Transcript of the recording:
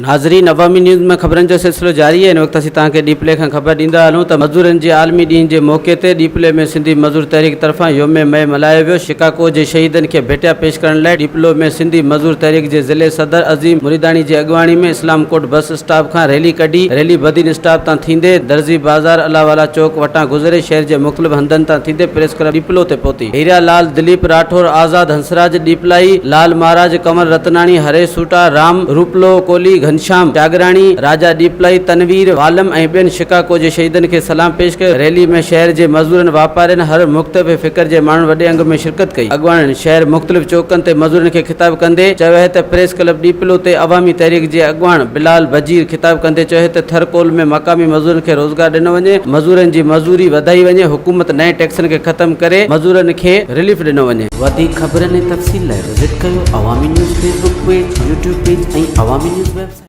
ناظرين عوامي نيوز ۾ خبرن جو سلسلو جاري آهي، هن وقت اسين توهان کي ڏيپلي کان خبر ڏيندا هلون ته مزورن جي عالمي ڏينهن جي موقعي تي ڏيپلي ۾ سنڌي مزور تحريڪ طرفان يوم مئي ملهايو ويو، شڪاڪو جي شهيدن کي ڀيٽيا پيش ڪرڻ لاء ڏيپلو ۾ سنڌي مزور تحريڪ جي ضلعي صدر عظيم مريداڻي جي اڳواڻي ۾ اسلام ڪوٽ بس اسٽاپ کان ريلي ڪڍي ريلي بدين اسٽاپ تان ٿيندي درزي بازار الله والا چوڪ وٽان گذري شهر جي مختلف هنڌن تان ٿيندي پريس ڪلب ڏيپلو تي پهتي. هيرا لال، دليپ راٺوڙ، آزاد هنسراج، ڏيپلائي، لال مهاراج، ڪنور رتناڻي، هري سوٽا، رام روپلو ڪولهي، گهنشام جاگراڻي، راجا ڏيپلائي، تنوير عالم ۽ ٻين شڪاڪو جي شهيدن کي سلام پيش ڪيو. ريلي ۾ شهر جي مزدورن، واپارين، هر مختلف فڪر جي ماڻهن وڏي انگ ۾ شرڪت ڪئي. اڳواڻن شهر مختلف چوڪن تي مزدورن کي خطاب ڪندي چيو ته پريس ڪلب ڏيپلو تي عوامي تحريڪ جي اڳواڻ بلال بجير خطاب ڪندي چيو ته ٿر ڪول ۾ مقامي مزدورن کي روزگار ڏنو وڃي، مزورن جي مزوري وڌائي وڃي، حڪومت نئين ٽيڪسن کي ختم ڪري مزورن کي رليف ڏنو وڃي. وڌيڪ خبرن ۽ تفصيل لاء وزٽ ڪيو Awami news Facebook page, YouTube page ۽ Awami news website.